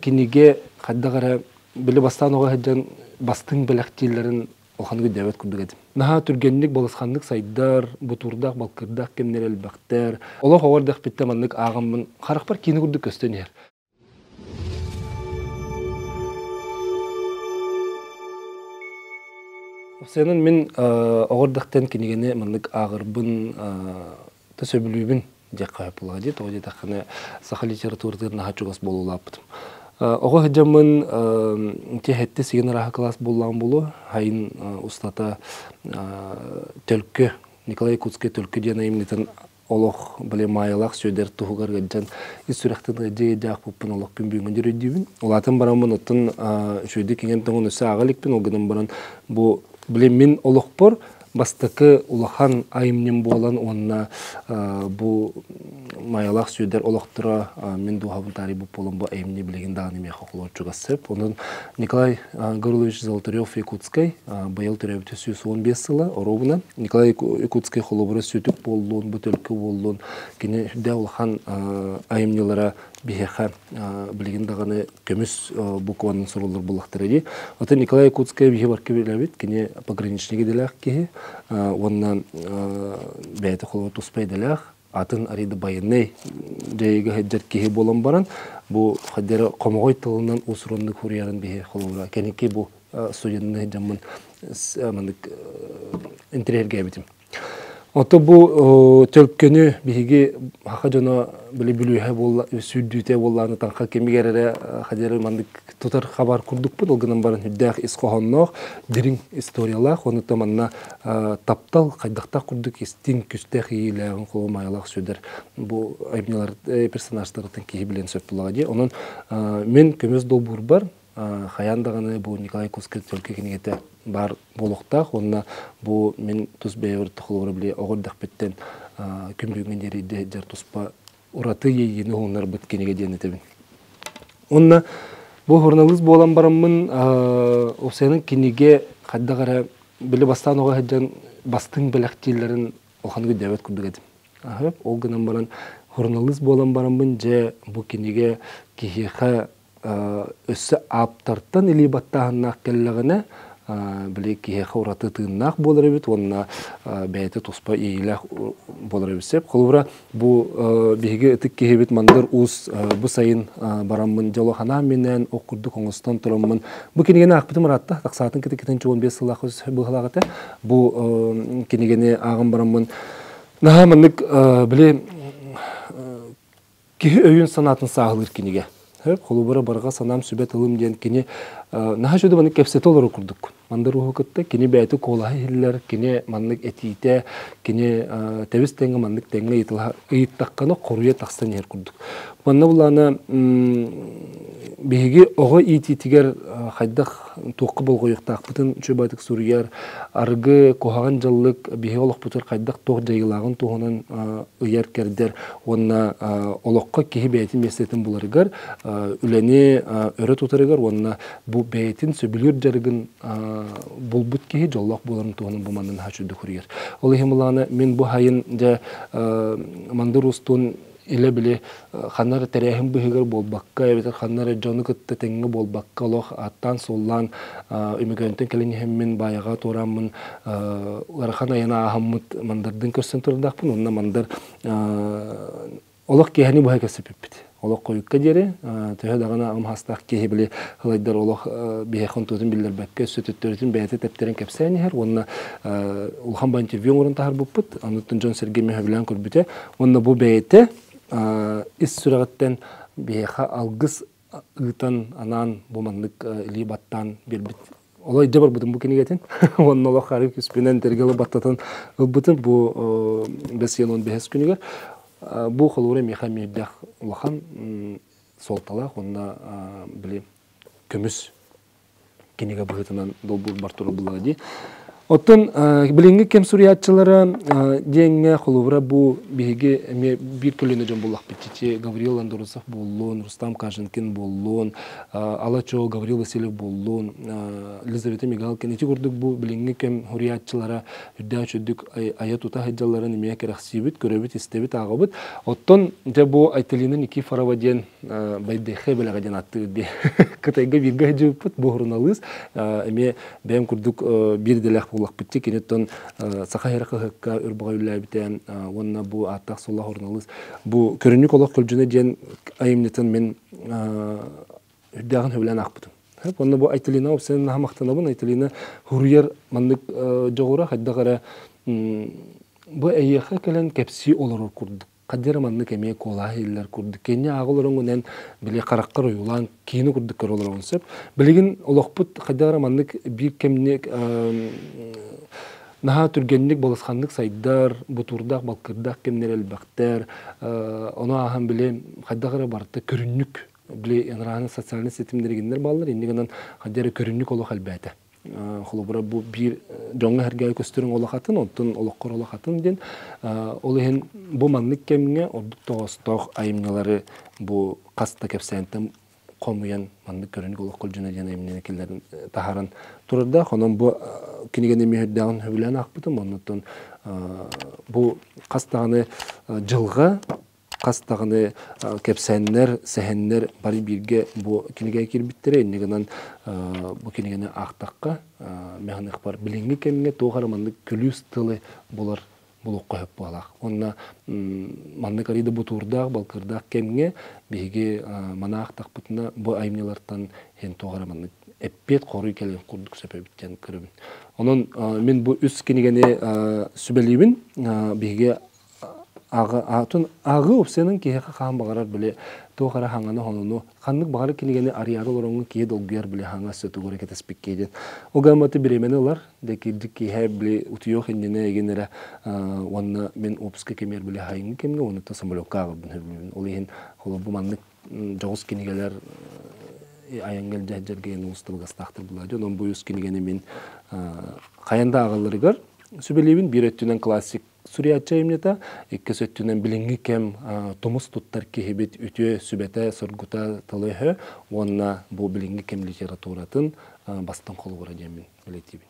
Кинигэ хайдах эрэ били бастаан оҕо сылдьан бастыҥ бэлэхтииллэрин улаханнык өйдөөбөт курдук этим. Наһаа түргэнник, балысханнык сайдар, бутуурдаах, балкырдаах кэмнэр элбэхтэр. Олох оҕо эрдэхпиттэн маннык ааҕаммын харахпар киинэ курдук көстөн иһэр. Сыанан мин оҕо эрдэхтэн кинигэни маннык ааҕарбын та сөбүлүүбүн диэххэ сөп буоллаҕа дии. Тоҕо диэтэххинэ саха литературатыгар наһаа чугас буолуулааппытым. Оҕо сылдьаммын ити сэттэ сигэн арааһа кылаас буоллаҕым буолуо. Сайын устата Төлкө, Николай Якутскай Төлкө диэн айымньытын олох били Маайалаах Сүөдэр туһугар ыалдьан ис сүрэхтэн ыалдьа ыалдьаахпыппын олох күн бүгүҥҥэ диэри өйдүүбүн. Улаатан бараммын оттон үчүгэйдик иҥэн тоҥон өссө ааҕа иликпин, ол гынан баран бу били мин олохпор бастакы улахан айымньым буолан уонна бу Майалаах Сүөдэр олохторо мин дууһабын таарыйбыт буолан бу айымньы билигин даҕаны миэхэ холуочугас сөп. Онон Николай Гаврилович Золотарев Якутскай быйыл төрөөбүтэ 115 сыла оруобуна. Николай Якутскай холобура сүтүк буоллун, бу төлкө буоллун, кини сүрдээх улахан айымньылара биһиэхэ билигин даҕаны көмүс букванан суруллар буоллахтара дии. Оттон Николай Якутскай биһи барка билэбит, кини пограничник идэлээх киһи уонна бэйэтэ холобур туспа идэлээх, атын арыйда байынай дьайыыга сылдьар киһи буолан баран, бу хайдары хомоҕой тылынан уус-ураннык суруйарын биһи холобура кэнники бу студенныы сылдьаммын маннык интэриэһиргээбитим. Ото бу төлкөнү биһиги саха дьоно били бүлүүһэ буолла сүүрдүүтэ буоллааны таҥха кэмигэр эрэ хадьары маннык тутар хабар курдукпут ол гынан баран үрдээх ис хоһоонноох дириҥ историялаах уонна манна таптал хайдахтаах курдук истиҥ күстээх иилээҕин холомайалаах сүдэр бу айымньылар персонажтарыттан киһи билэн сөп буоллаҕа дии онон мин көмүс долбуурбар хайаан даҕаны бу Николай Кускин төлкө кинигэтэ баар буолуохтаах уонна бу мин тус бэйэбэр холобура били оҕо эрдэхпиттэн күн бүгүҥҥэ диэри дьэр туспа ураты иэйиини уһуннарбыт кинигэ диэн этэбин. Уонна бу суруналыыс буолан бараммын уопсайынан кинигэ хайдах эрэ били бастаан оҕо сылдьан бастыҥ бэлэхтииллэрин улаханнык өйдөөбөт курдук этим. Ол гынан баран суруналыыс буолан бараммын дьэ бу кинигэ киһиэхэ өссө ааптартан илии баттааһыннаах кэллэҕинэ, били киһиэхэ ураты тыыннаах буолар эбит уонна бэйэтэ туспа иэйиилээх буолар эбит сөп. Холобура, бу биһиги ытык киһибит Мандар Уус бу сайын бараммын дьоло ханаан-минээн ох курдук оҥостон тураммын бу кинигэни аахпытым ыраатта, тахсаатын кытыкытын 15 сыллаах быһалаах этэ. Бу кинигэни ааҕан бараммын наһаа маннык били киһи өйүн-санаатын сааһылыыр кинигэ. Холобура барҕа санаам сүбэ тылым диэн кини наһаа үчүгэй маннык кэпсэтэ олорор курдук. Мандар Ууһу кытта кини бэйэтэ куолаһа иһиллэр, кини маннык этиитэ, кини тэбис тэҥҥэ маннык тэҥҥэ ыйыттаххына хоруйа тахсан иһэр курдук. Манна булаана биһиги оҕо иитиитигэр хайдах туохха болҕойуохтаахпытын үчүгэй суруйар, арыгы, куһаҕан дьаллык биһиги олохпутугар хайдах туох дьайыылааҕын туһунан ыйар-кэрдэр уонна олоххо киһи бэйэтин миэстэтин буларыгар, үлэни өрө тутарыгар уонна бу бэйэтин сөбүлүүр дьарыгын булбут киһи дьоллоох буоларын туһунан бу манна наһаа үчүгэй суруйар. Ол иһин былаана мин бу хайын дьэ Мандыр Устун илэ били ханна эрэ тэрээһин быһыгар буолбакка эбэтэр ханна эрэ дьону кытта тэҥҥэ буолбакка олох ааттаан-суоллаан Үмүкөөнтөн кэлэн иһэммин баайаҕа туорааммын ыарахан айаны ааһаммыт Мандардыын көрсөн турардаахпын уонна Мандар олох киэһэни быһа кэпсэппиппит. Олох хойукка диэри төһө даҕаны амһастаах киһи били ылайдар олох биһиэхэ онтуотун биллэрбэккэ өссө төттөрүтүн бэйэтэ тэптэрин кэпсээн иһэр уонна улахан ба интервью оҥорон таһаарбыппыт. Онуттан дьон-сэргэ мөһөбүлээн көрбүтэ. Уонна бу бэйэтэ ис сүрэҕиттэн биһиэхэ алгыс ыытан анаан бу маннык илии баттаан биэрбит олой дьэ барбытым бу кинигэтин уонна олох хары күспүнэн тэргэл баттатан ылбытым бу бэс ыйын 15 күнүгэр бу холобура миэхэ миирдээх улахан суолталаах уонна били көмүс кинигэ быһыытынан долбуурбар турар буоллаҕа дии. Оттон билиҥҥи кэм суруйааччылара диэҥҥэ холобура бу биһиги эмиэ биир көлүөнэ дьон буоллахпыт дии Гаврил Андросов буоллун, Рустам Каженкин буоллун, Ала-Чуо Гаврил Васильев буоллун, Елизавета Мигалкина ити курдук бу билиҥҥи кэм суруйааччылара үрдээх үчүгдүк айа-тута сылдьалларын эмиэ кэрэхсиибит, көрөбүт, истэбит, ааҕабыт. Оттон дьэ бу Айталина Никифорова диэн Байдыхэ бэлэҕэ диэн ааттыыр дии. Кытайга бииргэ сылдьыбыппыт бу суруналыыс эмиэ бэйэм курдук биир идэлээх буоллахпыт дии. Киниттэн Саха сирэ хаһыакка өр баҕа үлэлээбитэ уонна бу ааттаах суоллаах суруналыыс бу Көрүнньүк олох көлдьүнэ диэн айымньытын мин үрдээҕин сөбүлээн аахпытым. Уонна бу Айталина уопсайынан наһаа махтанабын. Айталина суруйар маннык дьоҕура хайдах эрэ бу эйиэхэ кэлэн кэпсии олорор курдук. Хаддьара маннык эмиэ куолаһа иһиллэр курдук. Кэнньэ ааҕа олороҥҥун били хараххар ойуулаан киинэ курдук көрө олороҕун сөп. Билигин олохпут хайдах эрэ маннык биир кэмник наһаа түргэнник балысханнык сайдар, бутуурдаах, балкырдаах кэмнэр элбэхтэр. Ону ааһан били хайдах эрэ барыта көрүнньүк били ырааны социальнай ситимнэригиннэр бааллар. Инньэ гынан хайдах эрэ көрүнньүк олох элбээтэ. Холобура бу биир дьоҥҥо сэргээҕэ көстөрүҥ олох атын, онтон олоххор олох атын диэн. Ол иһин бу маннык кэмҥэ ордук тоҕоостоох айымньылары бу хас да кэпсээнтэн хомуйан маннык көрүнүк олоххо дьоно диэн айымньыны киллэрэн таһааран турардаах. Онон бу кинигэни эмиэ үрдээҕин сөбүлээн аахпытым. Оннуттан бу хас даҕаны дьылҕа хас даҕаны кэпсээннэр, сэһэннэр бары бииргэ бу кинигэҕэ киирбиттэрэ. Инньэ гынан бу кинигэни аахтахха, механыхпар билиҥҥи кэмҥэ туох эрэ маннык күлүүс тылы булар булуохха сөп буолаах. Уонна маннык арыйда бутуурдаах, балкырдаах кэмҥэ биһиги маны аахтахпытына бу айымньылартан эн туох эрэ маннык эппиэт хоруй кэлэн курдук сөп эбит диэн көрөбүн. Онон мин бу үс кинигэни сүбэлиибин. Биһиги Ааҕы ааҕыы уопсайынан киһиэхэ хаһан баҕарар били туох эрэ хаҥаны-хонону ханнык баҕарар кинигэни арыйаары олороҥҥун киһи долгуйар били хаҥас өссө тугу эрэ кэтэспиккэ диэн. Ол гамматы бириэмэни ылар, дьэ кирдик киэһэ били утуйуох иннинэ игин эрэ уонна мин уопуска кэмигэр били хайыҥҥы кэмҥэ уонна самолекка ааҕарбын сөбүлүүбүн. Ол иһин холобур маннык дьоҕус кинигэлэр айаҥҥа илдьэ сылдьарга уус табыгастаахтар буолаа дьон. Онон бу үс кинигэни мин хайан да ааҕалларыгар сүбэлиибин. Биир өттүнэн классик Суруйааччы айымньыта иккис өттүнэн билиҥҥи кэм тумус туттар киһибит үтүө сүбэтэ, соргута тылы-өһө уонна бу билиҥҥи кэм литературатын бастыҥ холобура диэммин бэлиэтиибин.